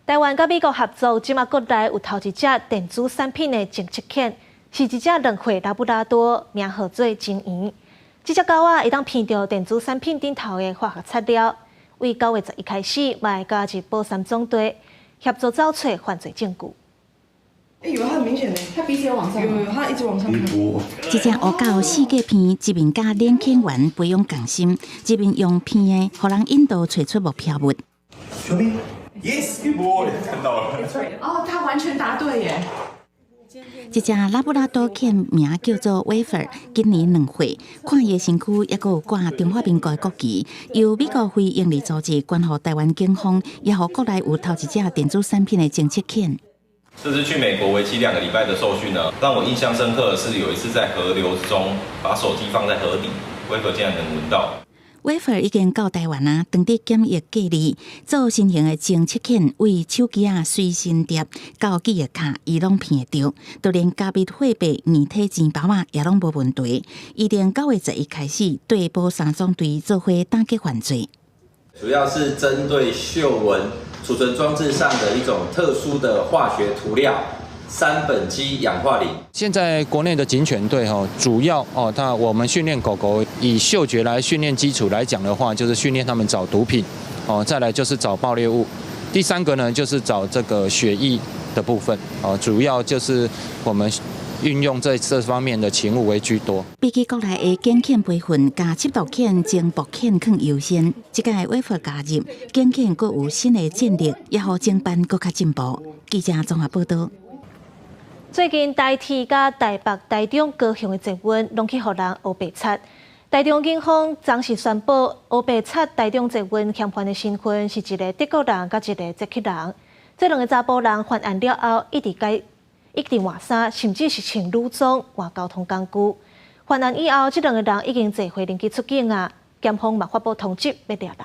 台灣佮美國合作，這馬國內有頭一隻電子產品的偵測犬，是一隻2歲拉布拉多，名號做金魚。這隻狗仔會當聞著電子產品頂頭的化學材料，為9月11開始，嘛會加入保三總隊協助找揣犯罪證據。欸，有，它很明顯的，它鼻子有往上，有，它一直往上。這隻烏狗四界鼻，一面佮獵犬員培養仝心，一面用鼻的，予人引導揣出目標物。 Yes，我看到了。哦，他完全答對耶。這隻拉布拉多犬名叫做威弗，今年2歲，看伊的身軀猶閣有掛中華民國的國旗，由美國非營利組織捐予台灣警方，也予國內有頭一隻電子產品的偵測犬。這次去美國為期2個禮拜的受訓呢，讓我印象深刻的是有一次在河流中把手機放在河底，威弗竟然能聞到。威弗已經到台灣啊，當地檢疫隔離，做新型的偵測犬，為手機仔隨身碟到記憶卡，伊攏聞會著，就連加密貨幣硬體錢包仔也攏無問題。預定9月11開始對保三總隊做伙打擊犯罪。主要是針對嗅聞儲存裝置上的一種特殊的化學塗料。三苯基氧化磷。現在國內的警犬隊吼，主要哦，它我們訓練狗狗以嗅覺來訓練基礎來講的話，就是訓練他們找毒品，哦，再來就是找爆裂物，第三個呢就是找這個血液的部分，哦，主要就是我們運用這方面的勤務為居多。比起國內的警犬培訓，共緝毒犬、偵爆犬更優先。這屆威弗加入，警犬閣有新的戰力，也予偵辦閣較進步。記者綜合報道。最近台鐵佮台北、台中、高雄的捷運攏去予人烏白漆。台中警方昨時宣布，烏白漆台中捷運嫌犯的身份是一个德國人佮一个捷克人。這兩个查埔人犯案了後，一直改，一直換衫，甚至是穿女裝換交通工具。犯案以後，這兩个人已經坐飛機出境啊！檢方嘛發布通緝欲掠人。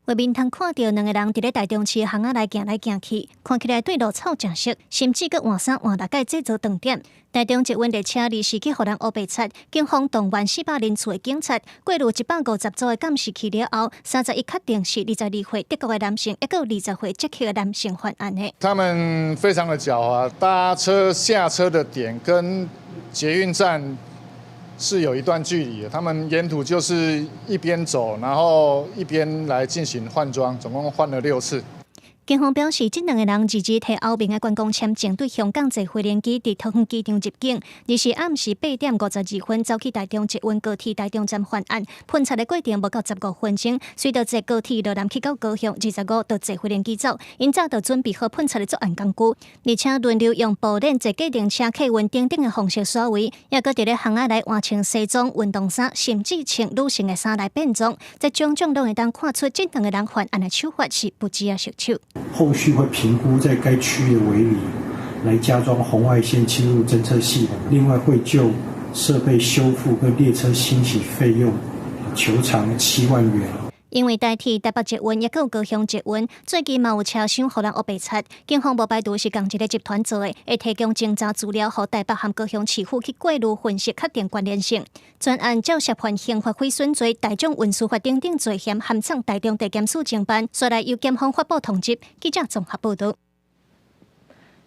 畫面通看著兩个人佇咧台中市巷仔內行來行去，看起來對路草誠熟，甚至閣換衫換六擺製造長點。台中捷運列車二時去予人烏白漆，警方動員400人次的警察，過濾150組的監視器了後，31確定是22歲德國的男性，抑閣20歲捷克的男性犯案的。他們非常的狡猾，搭車下車的點跟捷運站是有一段距離的，他們沿途就是一邊走，然後一邊來進行換裝，總共換了6次。警方表示，這兩个人二日提歐盟的觀光簽證對香港坐飛行機佇桃園機場入境，二時暗時8點52分走去台中捷運高鐵台中站犯案，噴漆的過程無夠15分鐘，隨著坐高鐵落南去到高雄，25就坐飛行機走，𪜶早就準備好噴漆的作案工具，而且輪流用布鏈坐計程車、客運等等的方式甩位，抑閣佇咧巷仔內換穿西裝、運動衫，甚至穿女性的衫來變裝，這種種攏會當看出這兩个人犯案的手法是不止仔熟手。後續會評估在該區域的圍籬來加裝紅外線侵入偵測系統，另外會就設備修復跟列車清洗費用求償7萬元。因為台鐵台北捷運抑閣有高雄捷運，最近嘛有車廂予人烏白漆，警方無排除是仝一个集團做的，會提供偵查資料予台北和高雄市府去過濾分析，確定關聯性。全案照涉犯刑法毀損罪、大眾運輸法等等罪嫌，函送台中地檢署偵辦，紲來由檢方發布通緝。記者綜合報導。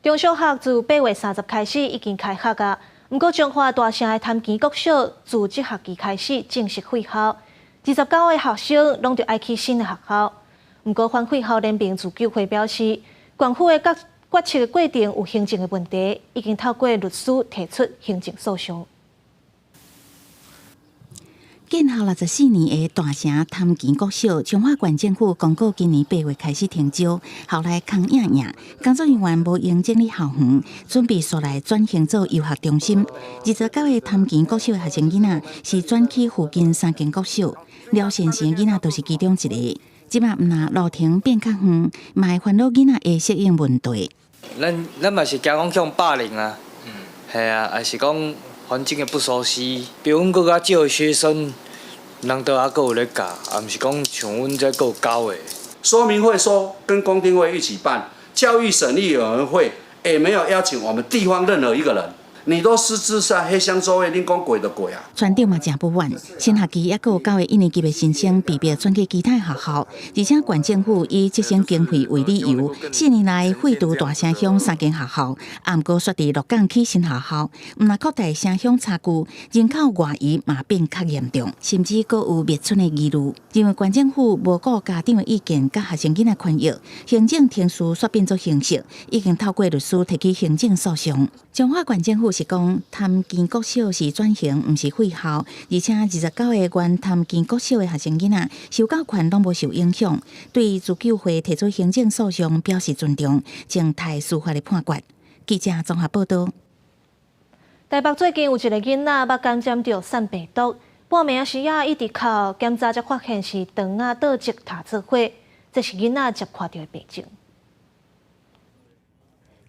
中小學自8月30開始已經開學啊，毋過彰化大城的潭墘國小自這學期開始正式廢校。29个學生攏著愛去新的學校。毋毋過反廢校聯盟自救會表示，縣府的決策的過程有行政的問題，已經透過律師提出行政訴訟。建校64年的大城潭墘國小，彰化縣政府公告今年8月開始停招，校內空影影，工作人員無閒整理校園，準備煞來轉型做遊學中心。29個潭墘國小的學生囡仔是轉去附近三間國小，廖先生囡仔就是其中一個。這馬毋但路程變較遠，嘛會煩惱囡仔的適應問題。咱嘛是驚講予霸凌啊，係啊，抑是講環境的不熟悉，比阮閣較少的學生。人都還閣有咧教，啊，毋是講像阮這閣有教的。說明會說跟公聽會一起辦，教育審議委員會也沒有邀請我們地方任何一個人。你都私自上黑箱作業，恁講過就過啊！船長嘛誠不滿，新學期猶閣有九個一年級的新生被迫轉去其他學校，而且縣政府以節省經費為理由，4年來廢除大城鄉三間學校，啊，毋過煞佇鹿港起新學校，毋但擴大城鄉差距，人口外移嘛變較嚴重，甚至閣有滅村的疑慮。認為縣政府無顧家長的意見，佮學生囡仔權益，行政程序煞變做形式，已經透過律師提起行政訴訟。彰化縣政府是講，潭墘國小是轉型，毋是廢校，而且29個原潭墘國小的學生囡仔受教權攏無受影響，對自救會提出行政訴訟表示尊重，靜待司法的判決。記者綜合報道。台北最近有一个囡仔捌感染著腺病毒，半暝時仔一直哭，檢查才發現是腸仔倒積疊做伙，這是囡仔才看著的病症。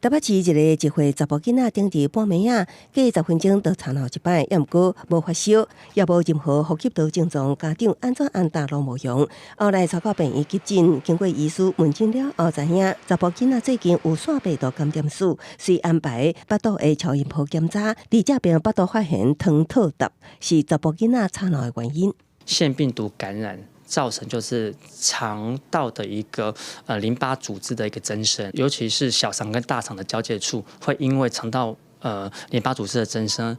台北市一个1歲查埔囡仔，頂日半暝仔，隔10分鐘就吵鬧一擺，猶毋過無發燒，也無任何呼吸道症狀，家長按怎按打攏無用。後來帶到病院急診，經過醫師問診了後，知影查埔囡仔最近有腺病毒感染史，遂安排腹肚的超音波檢查，佇這邊腹肚發現腸套疊，是查埔囡仔吵鬧的原因。腺病毒感染造成就是腸道的一個淋巴組織的一個增生，尤其是小腸跟大腸的交界處，會因為腸道淋巴組織的增生，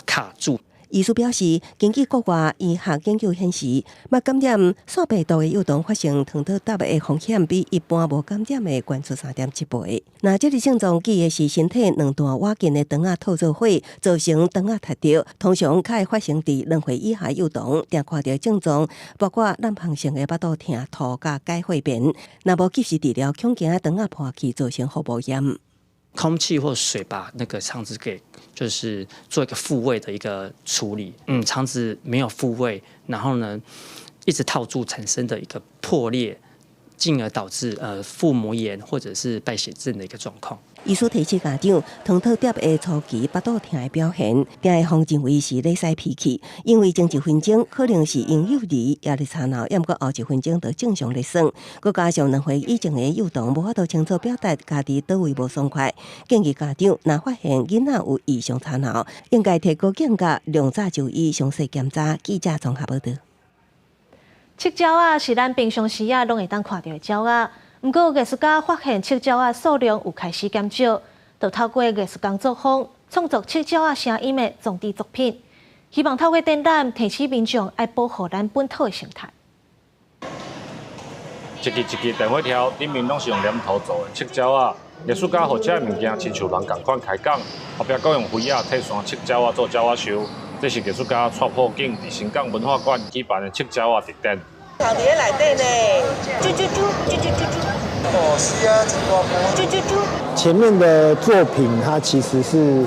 卡住。醫師表示，根據國外醫學研究顯示，捌感染腺病毒的幼童發生腸套疊的風險比一般無感染的懸出3.7倍。若這个症狀指的是身體兩段倚近的腸仔套做伙，造成腸仔塞著，通常較會發生佇2歲以下幼童，定看著症狀包括濫發性的腹肚疼、吐佮解血便。若無及時治療，恐驚腸仔破去，造成腹膜炎。空氣或水把那個腸子給，就是做一個復位的一個處理。腸子沒有復位，然後呢，一直套住產生的一個破裂，進而導致腹膜炎或者是敗血症的一個狀況。醫師提醒家長，腸套疊的初期腹肚疼的表現，定會予認為是咧使脾氣，因為前一分鐘可能是嬰幼兒猶咧吵鬧，猶毋過後一分鐘就正常咧耍。閣加上2歲以前的幼童無法度清楚表達家己佗位無爽快，建議家長若發現囡仔有異常吵鬧，應該提高警覺，量早就醫，詳細檢查。記者綜合報導。觸鳥仔是咱平常時仔攏會當看著的鳥仔，毋過藝術家發現觸鳥仔數量有開始減少，就透過藝術工作坊創作觸鳥仔聲音的裝置作品，希望透過展覽提醒民眾愛保護咱本土的生態。一支一支電火條，頂面攏是用黏土做的觸鳥仔。藝術家予這个物件親像人仝款開講，後壁閣用飛仔替山觸鳥仔做鳥仔獸。這是藝術家蔡破景佇新港文化館舉辦的觸鳥仔特展。佇咧內底呢，啾啾啾啾啾啾啾。哦，是啊，真大啾啾啾。前面的作品，它其實是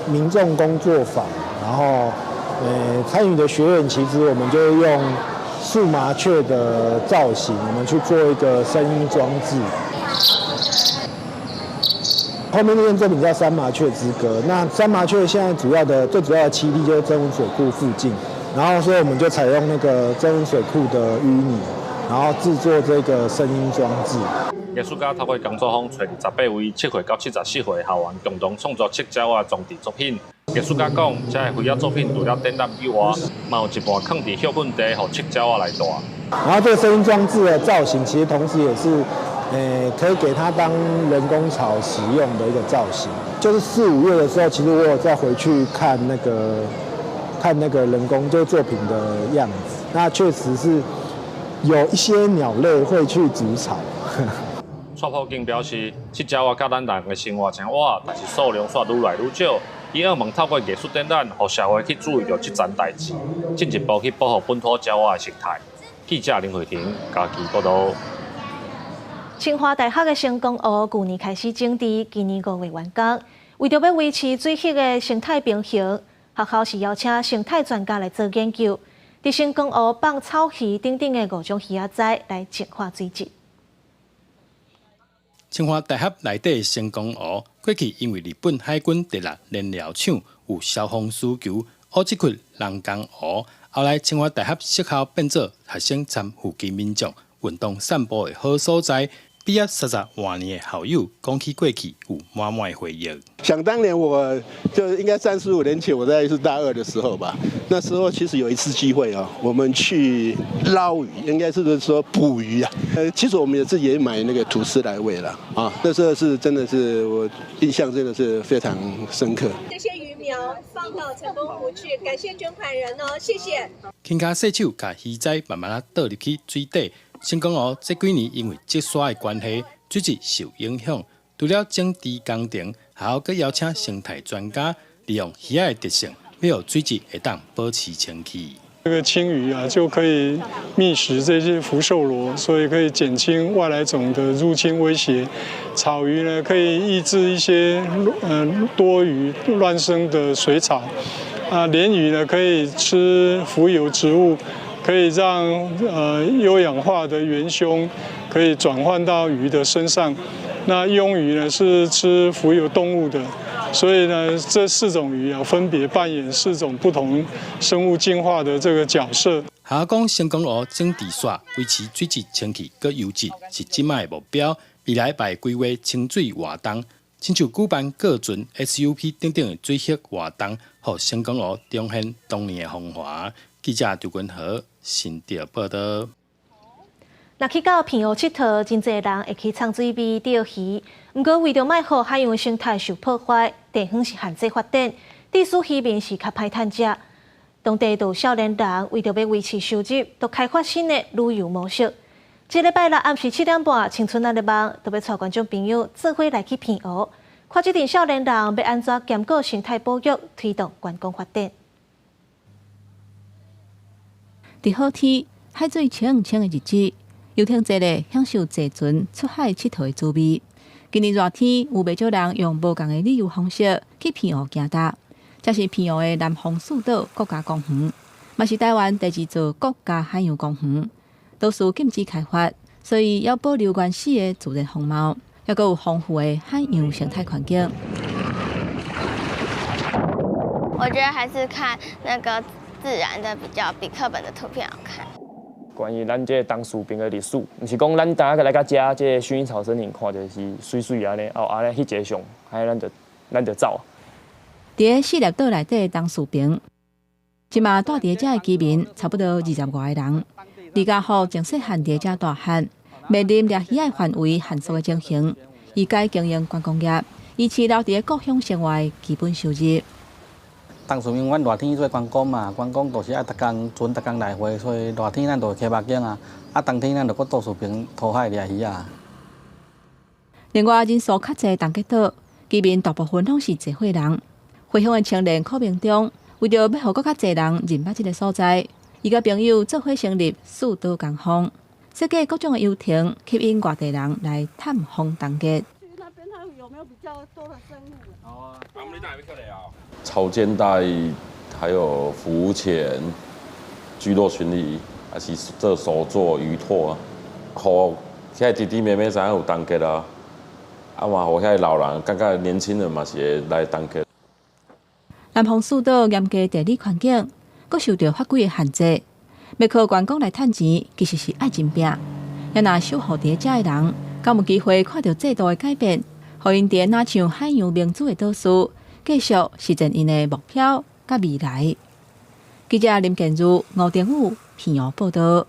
民眾工作坊，然後參與的學員，其實我們就用樹麻雀的造型，我們去做一個聲音裝置。後面那件作品叫《山麻雀之歌》。那山麻雀現在主要的、最主要的棲地就是曾文水庫附近，然後所以我們就採用那個曾文水庫的淤泥，然後製作這個聲音裝置。藝術家透過工作坊，揣28位7歲到74歲的學員，共同創作觸鳥仔裝置作品。藝術家講，這个飛仔作品除了展覽以外，嘛有一半囥佇歇睏地，予觸鳥仔來蹛。然後這個聲音裝置的造型，其實同時也是，可以給它當人工巢使用的一個造型。就是4、5月的時候，其實我有再回去看那個人工就是作品的樣子，那確實是有一些鳥類會去築巢。蔡普景表示，這鳥仔佮咱人的生活誠倚，但是數量煞愈來愈少。伊向望透過藝術展覽，予社會去注意著這層代誌，進一步去保護本土鳥仔的生態。記者林慧婷，嘉義報導。清華大學的成功湖，舊年開始整治，今年5月完工。為著欲維持水域的生態平衡，學校是邀請生態專家來做研究，佇成功湖放草魚等等的五種魚仔仔來淨化水質。清華大學內底成功湖，過去因為日本海軍第六燃料廠有消防需求，烏這塊人工湖。後來清華大學設校變做學生參附近民眾運動散步的好所在。畢業30外年的校友講起過去，有滿滿的回憶。想當年，我就應該35年前，我在是大二的時候吧。那時候其實有一次機會啊，我們去撈魚，應該是說捕魚啊。其實我們也自己也買那個吐司來餵了啊。那時候是真的是我印象真的是非常深刻。這些魚苗放到成功湖去，感謝捐款人哦，謝謝。輕跤細手，共魚仔慢慢仔倒入去水底。成功湖這幾年因為積沙的關係，水質受影響。除了整治工程，學校閣邀請生態專家，利用魚仔的特性，欲予水質會當保持清氣。這個青魚啊，就可以覓食這些福壽螺，所以可以減輕外來種的入侵威脅。草魚呢，可以抑制一些多餘亂生的水草。啊，鰱魚呢，可以吃浮游植物。可以讓優氧化的元兇可以轉換到魚的身上。那鳙魚呢是吃浮游動物的，所以呢這四種魚啊分別扮演四種不同生物進化的這個角色。學校講成功湖整治煞維持水質清氣閣優質是這擺的目標，未來會規劃清水活動，親像舉辦過船 SUP 等等的水域活動，予成功湖重現當年的風華。記者張君和新竹報導。若去到澎湖𨑨迌，真濟人會去藏水尾釣魚。毋過為著莫予海洋生態受破壞，地方是限制發展，致使漁民是較歹趁食。當地就有少年人為著欲維持收入，就開發新的旅遊模式。這禮拜六暗時7點半，青春咱的夢，就欲帶觀眾朋友做伙來去澎湖，看這陣少年人欲按怎兼顧生態保育，推動觀光發展。佇好天，海水清清的日子，遊艇坐咧享受坐船出海𨑨迌的滋味。今年熱天，有袂少人用無仝的旅遊方式去澎湖行踏。這是澎湖的南方四島國家公園，嘛是台灣第二座國家海洋公園。都屬禁止開發，所以猶保留原始的自然風貌，猶閣有豐富的海洋生態環境。我覺得還是看那個自然的比較比課本的圖片好看。關於咱這個東勢平的歷史，毋是講咱逐仔來到遮這個薰衣草森林看著是媠媠按呢，哦按呢翕一个相，按呢咱就走。佇咧四粒島內底東勢平，這馬住佇遮的居民差不多20外个人。李家虎從細漢佇遮大漢，面臨掠魚仔範圍限縮的情形，伊改經營觀光業，維持留佇咧故鄉生活的基本收入。當時因為阮熱天做觀光嘛，觀光就是愛逐工船逐工來回，所以熱天咱就溪目景啊，啊冬天咱就閣倒樹邊塗海掠魚仔。另外人數較濟東結島居民大部分攏是濟歲人，回鄉的青年柯明忠，為著欲予閣較濟人認捌這个所在，伊佮朋友做伙成立四島工坊，設計各種的遊程，吸引外地人來探訪東結。潮間帶，還有浮潛、聚落巡禮，還是做手作魚拓啊，予遐弟弟妹妹知影有東結啊，啊嘛，予遐老人感覺年輕人嘛是會來東結。南方四島嚴格地理環境，閣受著法規的限制，欲靠觀光來趁錢，其實是愛真拚。也若守護佇遮的人，敢有機會看著制度的改變，予𪜶佇若像海洋明珠的島嶼，繼續實現𪜶的目標佮未來。記者林建如、吳定宇澎湖報導。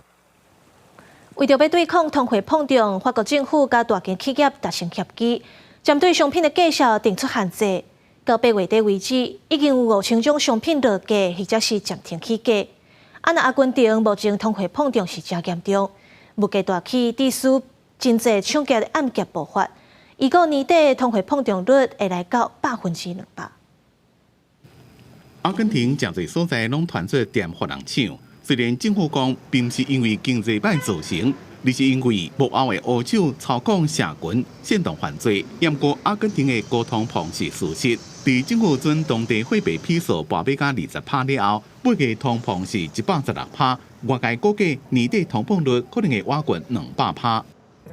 為著欲對抗通貨膨脹，法國政府佮大間企業達成協議，針對商品的價數定出限制。到8月底為止，已經有5000種商品落架，或者是暫停起價。啊，若阿根廷目前通貨膨脹是誠嚴重，物價大起，致使真濟搶劫的案件爆發。預估年底通貨膨脹率會來到200%。阿根廷誠濟所在攏傳出電予人搶，雖然政府講並毋是因為經濟歹造成，而是因為幕後的烏手操控社群煽動犯罪。毋過阿根廷的高通膨是事實。佇政府準當地貨幣比索跋尾甲20趴了後，八月通膨是116趴，外界估計年底通膨率可能會倚近200趴。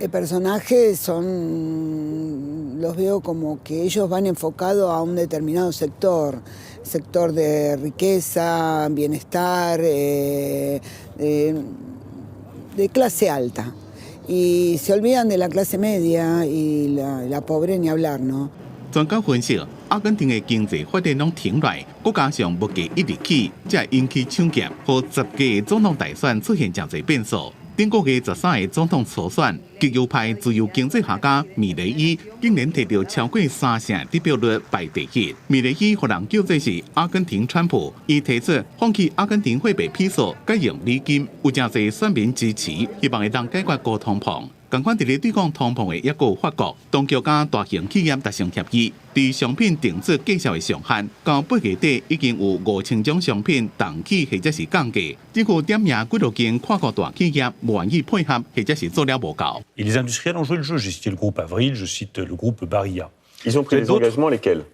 El personaje son, los veo como que ellos van enfocados a un determinado sector, sector de riqueza, bienestar, de clase alta. Y se olvidan de la clase media y la pobre ni hablar, ¿no? 專家分析，阿根廷的經濟發展攏停落來，閣加上物價一直起，才會引起搶劫予10屆總統大選出現誠濟變數。頂個月13個總統初選，極右派自由經濟學家米雷伊竟然摕著超過三成得票率排第一。米雷伊予人叫做是阿根廷川普，伊提出放棄阿根廷貨幣比索，改用美金，有誠濟選民支持，希望會當解決高通膨。仝款佇咧對抗通膨的抑閣有法國，當局佮大型企業達成協議，佇商品定做價數的上限，到8月底已經有5000種商品凍起或者是降價。政府點名幾落間跨國大企業無願意配合，或者是做了無夠。 Et les industriels ont joué le jeu. J'ai cité le groupe Avril, je cite le groupe Barilla. Ils ont pris des engagements, lesquels?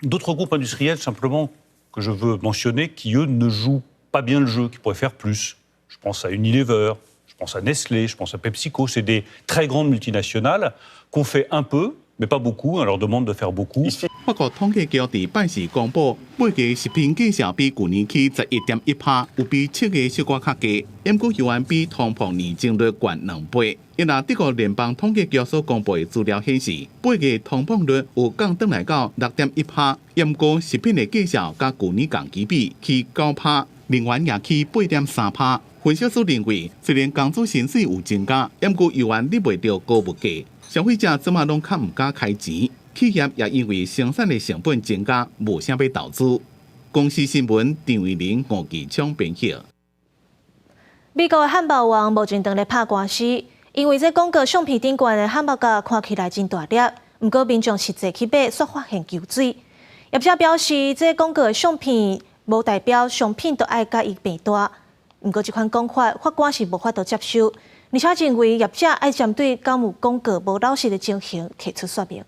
D'autres groupes industriels, simplement, que je veux mentionner, qui, eux, ne jouent pas bien le jeu, qui pourraient faire plus. Je pense à Unilever, je pense à Nestlé, je pense à PepsiCo. C'est des très grandes multinationales qui ont fait un peu, mais pas beaucoup. On leur demande de faire beaucoup. 法國統計局佇拜四公布，8月食品價數比舊年起11.1趴，有比7月小可較低。毋過猶原比通膨年增率懸兩倍。因為德國聯邦統計局所公布的資料顯示，8月通膨率有降轉來到6.1趴，毋過食品的價數佮舊年同期比起9趴，能源也起8.3趴。分析師認為，雖然工資薪水有增加，毋過猶原忍袂著高物價，消費者這馬攏較毋敢開錢，企業也因為生產的成本增加，無啥欲投資。公視新聞張維玲、吳繼昌編譯。美國的漢堡王目前正咧拍官司，因為這廣告相片頂懸的漢堡夾看起來真大粒，毋過民眾實際去買，煞發現搝水。業者表示，這廣告的相片無代表商品都愛佮伊變大。毋過這款講法，法官是無法度接受，而且認為業者愛針對敢有廣告無老實的情形提出說明。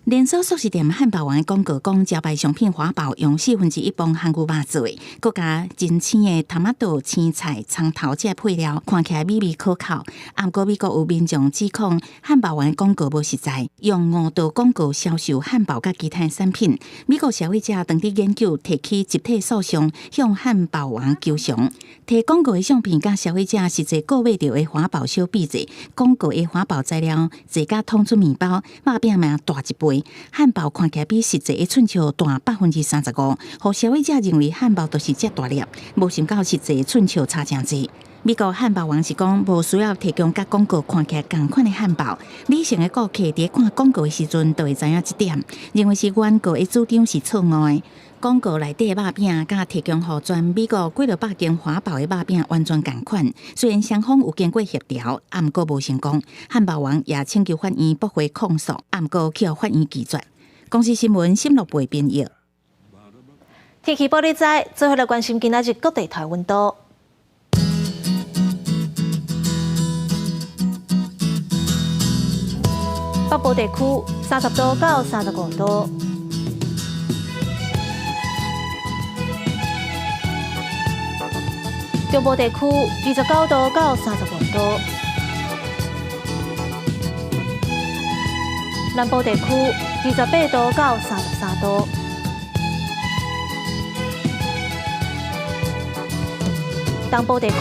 連鎖速食店漢堡王的廣告講，招牌商品華堡用1/4磅烘牛肉做的，閣加真鮮的토마토、青菜、蔥頭這配料，看起來美味可口。毋過美國有民眾指控漢堡王的廣告無實在，用誤導廣告銷售漢堡佮其他產品。美國消費者當佇研究提起集體訴訟，向漢堡王求償。提廣告的相片佮消費者實際購買著的華堡相比者，廣告的華堡材料濟甲通出麵包，肉餅嘛大一倍。漢堡看起來比實際的寸尺大35%，予消費者認為漢堡就是遮大粒，無想到實際寸尺差誠濟。美國漢堡王是講無需要提供佮廣告看起來仝款的漢堡，理性的顧客佇看廣告的時陣就會知影這點，認為是原告的主張是錯誤的。廣告內底的肉餅佮提供予全美國幾落百間華堡的肉餅完全仝款，雖然雙方有經過協調，毋過無成功。漢堡王也請求法院駁回控訴，毋過去予法院拒絕。公視新聞沈樂貝編譯。天氣報你知，最後來關心今仔日各地台溫度。北部地區30度到35度。中部地區29度到35度，南部地區28度到33度，東部地區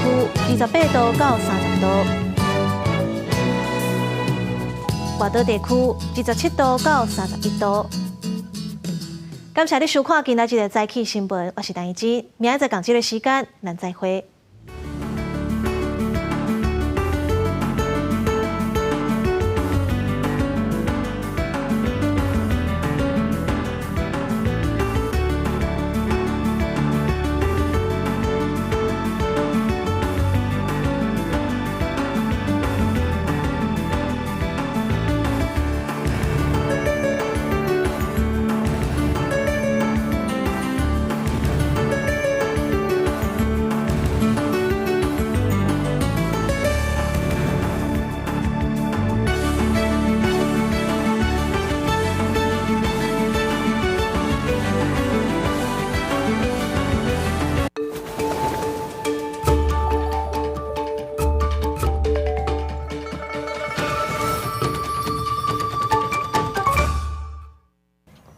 28度到30度，外島地區27度到31度。感謝你收看今仔日的早起新聞，我是陳怡之，明仔載仝這个時間，咱再會。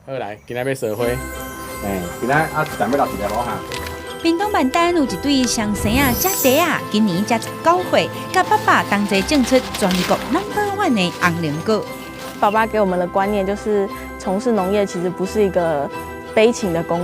好來，今仔欲踅花，欸，今仔啊，咱欲留一个無哈？屏東萬丹有一對雙生仔姐弟仔，今年才19歲，佮爸爸同齊種出全國 number one 的紅龍果。爸爸給我們的觀念就是，從事農業其實不是一個悲情的工